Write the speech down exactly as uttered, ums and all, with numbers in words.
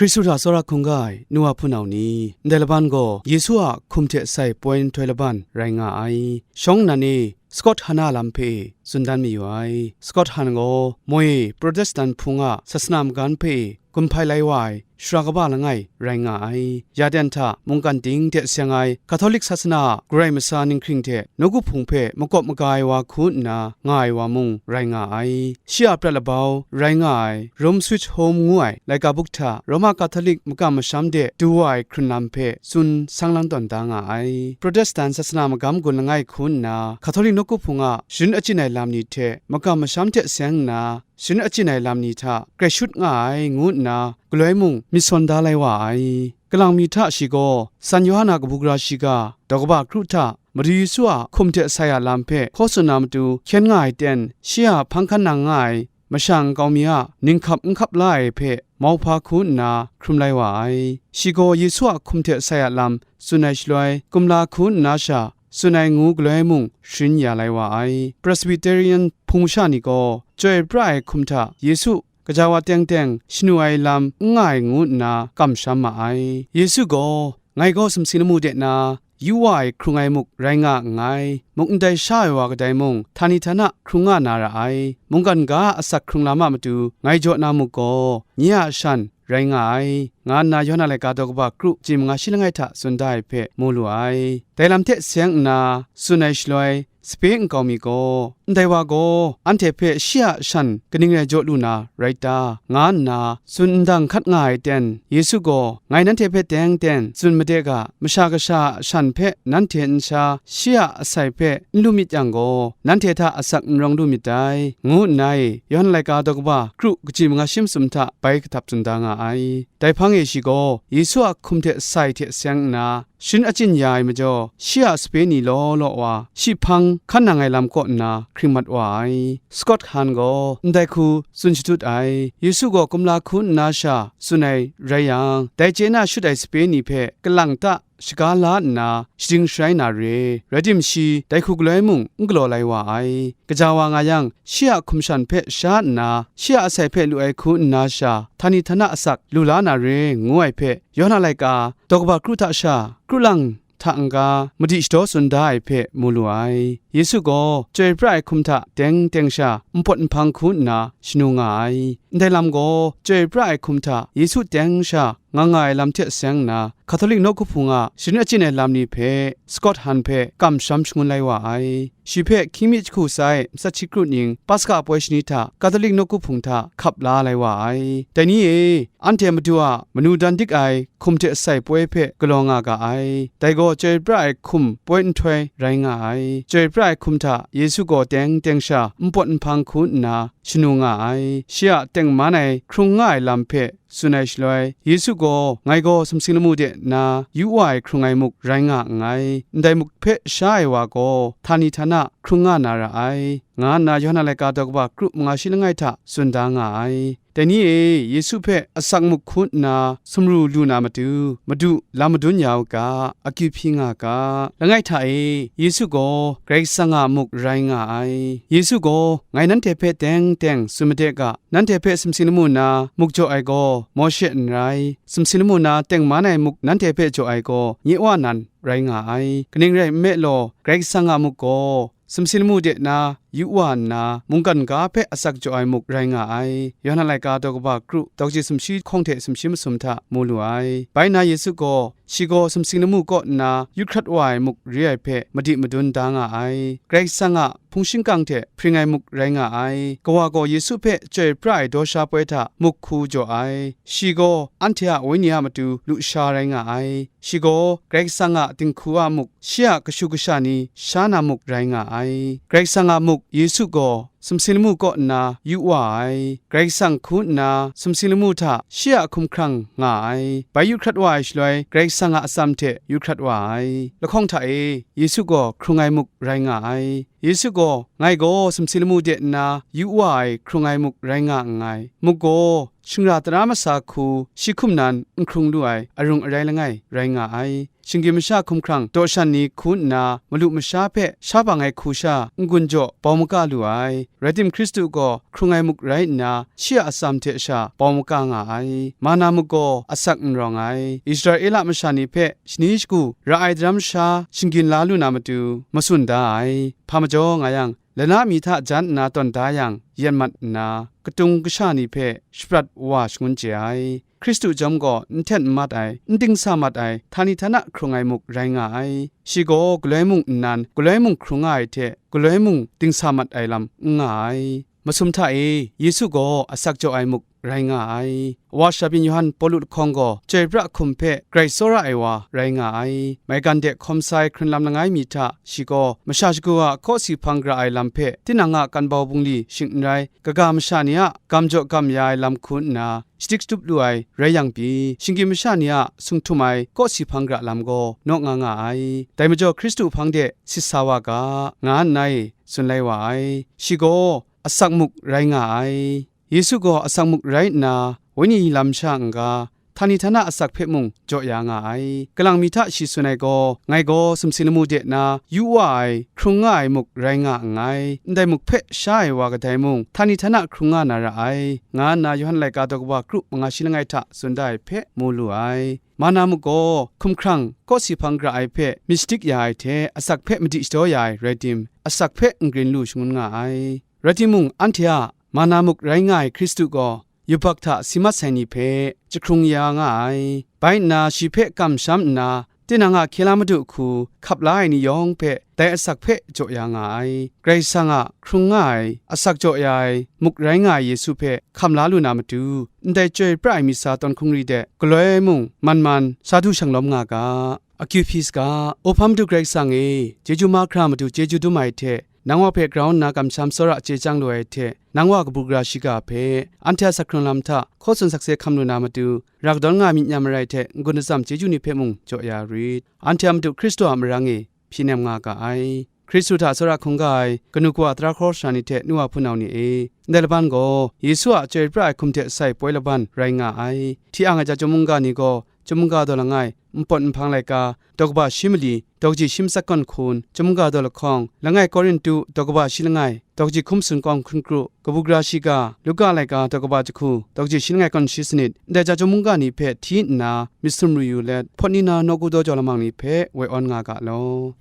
Hkristu hta tsawra hkungga ai nu wa hpunau ni, ndai laban gaw Yesu a hkum hte sai poi nhtoi laban rai nga ai. Shawng nnan e Scott Hahn a lam hpe tsun dan mayu ai. Scott Hahn gaw moi e Protestant hpung a sasana magan hpe gumhpai lai wa ai shara kaba langai rai nga ai. Ya ten hta mungkan ting de seng ai Catholic sasana a garai masa ninghkring hte nawku hpung hpe makawp maga ai wa hku nna nga ai wa mung rai nga ai. Shi a prat labau rai nga ai Rome Sweet Home ngu ai laika buk hta Roma Catholic makam masham de du wa ai hkrun lam hpe tsun sang lang tawn da nga ai. Protestant sasana magam gun langai hku nna Catholic nawku hpung a sharin achyin ai lam ni hte makam masham hte seng nna sharin achyin ai lam ni hta grai shut nga ai, ngu nna galoi mung myit sawn da lai wa ai. Kalang mi hta shi gaw San Yawhan a kabu gara shiga daw kaba kru hta Madu Yesu a hkum hte sai a lam hpe hkaw tsun na matu hkyen nga ai ten, shi a hpang hkan nang nga ai masha nkau mi a ninghkap n hkap la ai hpe mauhpa hku nna hkrum lai wa ai. Shi gaw Yesu a hkum hte sai a lam tsun ai shaloi, kumla hku nna sha tsun ai ngu galoi mung sharin ya lai wa ai. Presbyterian hpung masha ni gaw chyoi pra ai hkum hta Yesu gaja wa teng teng shanu ai lam n nga ai ngu nna kamsham ma ai. Yesu gaw, "Ngai gaw sumsing lamu de na yu wa ai hkrung ai muk rai nga nngai, muk ndai sha ai wa kadai mung, htani htana hkrung nga na ra ai. Mungkan ga a asak hkrung lam a matu ngai jaw na muk gaw, nye a shan rai nga ai," nga nna Yawhan a laika daw kaba kru kaji manga shi langai hta tsun da ai hpe mu lu ai. Dai lam hte seng nna tsun ai shaloi, sape nkau mi gaw, "Ndai wa gaw anhte hpe shi a shan kaning rai jaw lu na rai ta?" nga nna tsun ndang hkat nga ai ten, Yesu gaw, "Ngai nanhte hpe teng teng tsun made ga, Masha Kasha a shan hpe nanhte n sha, shi a asai hpe n lu myit yang gaw, nanhte hta asak n rawng lu myit dai," ngu nna e, Yawhan laika daw kaba kru kaji manga shi masum hta bai kahtap tsun da nga ai. Dai hpang e shi gaw Yesu a hkum hte sai hte seng nna, sharin achyin ya ai majaw, shi a sape ni law law wa, shi hpang hkan nang ai lam kaw nna hkring mat wa ai. Scott Hahn gaw ndai hku tsun shadut ai. Yesu gaw kumla hku nna sha tsun ai rai yang, dai chye na shut ai sape ni hpe kalang ta shaga la nna shading sharai na re. Rai timung, shi dai hku galoi mung n galaw lai wa ai. Gaja wa nga yang, shi a hkum shan hpe sha nna, shi a asai hpe lu ai hku nna sha, htani htana asak lu la na re, ngu ai hpe, Yawhan a laika daw kaba kru hta sha, kru lang hta n-ga, madi shadaw tsun da ai hpe mu lu ai. Yesu gaw chyoi pra ai hkum hta teng teng sha npawt nhpang hku nna shanu nga ai. Ndai lam gaw, chyoi pra ai hkum hta Yesu teng sha nga nga ai lam hte seng nna, Hkatolik nawku hpung a sharin achyin ai lam ni hpe Scott Hahn hpe kamsham shangun lai wa ai. Shi hpe hkying mi jahku sai matsat shi kru ning Paska poi shani hta Hkatolik nawku hpung hta hkap la lai wa ai. Dai ni e, anhte Madu a manu dan dik ai hkum hte sai poi hpe galaw nga ga ai. Dai gaw chyoi pra ai hkum poi nhtoi rai nga ai. Chyoi pra ai hkum hta Yesu gaw teng teng sha npawt nhpang hku nna shanu nga ai. Shi a tengman ai hkrung nga ai lam hpe tsun ai shaloi, Yesu gaw, "Ngai gaw sumsing lamu de na yu wa ai hkrung ai muk rai nga nngai, ndai muk hpe sha ai wa gaw, htani htana hkrung nga na ra ai," nga nna Yawhan a laika daw kaba kru manga shi langai hta tsun da nga ai. Dai ni e Yesu hpe asak muk hku nna sumru lu na matu, Madu, lam madun ya u ga, akyu hpyi nga ga. Langai hta e, Yesu gaw Karai Kasang a muk rai nga ai. Yesu gaw, "Ngai nanhte hpe teng teng tsun made ga, nanhte hpe sumsing lamu na muk jaw ai gaw Mawshe n rai, sumsing lamu na tengman ai muk nanhte hpe jaw ai gaw nye Wa nan rai nga ai. Kaning rai nme law, Karai Kasang a muk gaw sumsing lamu de na yu wa nna, mungkan ga hpe asak jaw ai muk rai nga ai." Yawhan a laika daw kaba kru, daw kaji sumshi hkawng hte sumshi masum hta mu lu ai. Bai na Yesu gaw, shi gaw sumsing lamu kaw nna yu hkrat wa ai muk re ai hpe madi madun da nga ai. Karai Kasang a hpung shingkang hte hpring ai muk rai nga ai. Kawa gaw Yesu hpe chyoi pra ai daw sha poi hta muk hku jaw ai. Shi gaw anhte a wenyi a matu lusha rai nga ai. Shi gaw Karai Kasang a dinghku a muk, shi a kashu kasha ni sha na muk rai nga ai. Karai Kasang a muk Yesu gaw sumsing lamu kaw nna yu wa ai. Karai Kasang hku nna sumsing lamu hta shi a hkumhkrang nga ai. Bai yu hkrat wa ai shaloi, Karai Kasang a atsam hte yu hkrat wa ai. Lahkawng hta e, Yesu gaw hkrung ai muk rai nga ai. Yesu gaw, "Ngai gaw sumsing lamu de nna yu wa ai hkrung ai muk rai nga nngai. Muk gaw shingra tara masa hku shi hkum nan n hkrung lu ai arung arai langai rai nga ai. shinggyim masha hkumhkrang daw shan ni hku nna malu masha hpe sha bang ai hku sha n-gun jaw bau maga lu ai. Rai tim, Hkristu gaw hkrung ai muk rai nna, shi a atsam hte sha bau maga nga ai. Mana muk gaw asak n rawng ai. Israela masha ni hpe shani shagu ra ai daram sha shinggyin la lu na matu, matsun da ai. Hpa majaw nga yang, lana mi hta jan nna tawn da yang, yet mat nna, katung kasha ni hpe shaprat wa shangun chye ai. Hkristu chyawm gaw n hten n mat ai, n dingsa mat ai, htani htana hkrung ai muk rai nga ai. Shi gaw galoi mung nnan, galoi mung hkrung nga ai hte, galoi mung dingsa mat ai lam n nga ai. Masum hta e, Yesu gaw asak jaw ai muk rai nga ai. Wa shabyin Yawhan Pawlu lahkawng gaw, chyoi pra hkum hpe grai tsawra ai wa rai nga ai. Maigan de hkawm sai hkrun lam langai mi hta, shi gaw masha shagu a kawsi hpang gra ai lam hpe, tinang a kan bau bungli shing n rai, kaga masha ni a gam jaw gam ya ai lam hku nna, shadik shatup lu ai rai yang pyi, shinggyim masha ni a sung htum ai kawsi hpang gra lam gaw naw nga nga ai. Dai majaw Hkristu hpang de sit sa wa ga, nga nna e tsun lai wa ai. Shi gaw asak muk rai nga ai. Yesu gaw asak muk rai nna, wenyi lam sha n-ga, htani htana asak hpe mung jaw ya nga ai. Kalang mi hta shi tsun ai gaw, ngai gaw sumsing lamu de na yu wa ai, hkrung nga ai muk rai nga nngai. Ndai muk hpe sha ai wa kadai mung, htani htana hkrung nga na ra ai, nga nna Yawhan laika daw kaba kru manga shi langai hta tsun da ai hpe mu lu ai. Mana muk gaw hkumhkrang kawsi hpang gra ai hpe myit shadik ya ai hte, asak hpe madi shadaw ya ai rai tim, asak hpe n-grin lu shangun nga ai. Rai timung, anhte a mana muk rai nga ai Hkristu gaw, yubak hta si mat sai ni hpe jahkrung ya nga ai. Bai nna, shi hpe kamsham nna, tinang a hkye la madu hku hkap la ai ni yawng hpe dai asak hpe jaw ya nga ai. Karai Kasang a hkrung nga ai, asak jaw ya ai, muk rai nga ai Yesu hpe hkam la lu na matu, ndai chyoi pra ai myit sa tawn hkungri de galoi mung man man sa du shanglawm nga ga. Akyu hpyi saga, O Hpa Madu Karai Kasang e, chyeju mahkra matu chyeju dum ai hte, nang wa hpe grau nna kamsham tsawra chye chyang lu ai hte, nang wa kabu gara shiga hpe, anhte a asak hkrung lam hta hkaw tsun sakse hkam lu na matu, ra kadawn nga myit n-ya marai hte, n-gun atsam chyeju ni hpe mung jaw ya rit. Anhte a Madu Hkristu a marang e hpyi nem nga ga ai. Hkristu hta tsawra hkungga ai kanu kawa tara hkraw sara ni hte nu wa hpunau ni e, ndai laban gaw Yesu a chyoi pra ai hkum hte sai poi laban rai nga ai. Hti ang ai chyawm mungga ni gaw, chyawm mungga daw langai, npawt nhpang laika, daw kaba shi mali, daw kaji shi matsat kawn hkun, chyawm mungga daw lahkawng, langai Korintu, daw kaba shi langai, daw kaji hkum sun kawng hkun kru, kabu gara shiga, Luka laika, daw kaba jahku, daw kaji shi langai kawn shi sanit, ndai chyawm mungga ni hpe hti nna, myit sumru yu let, hpawt ni na nawku daw jau lamang ni hpe woi awn nga ga law.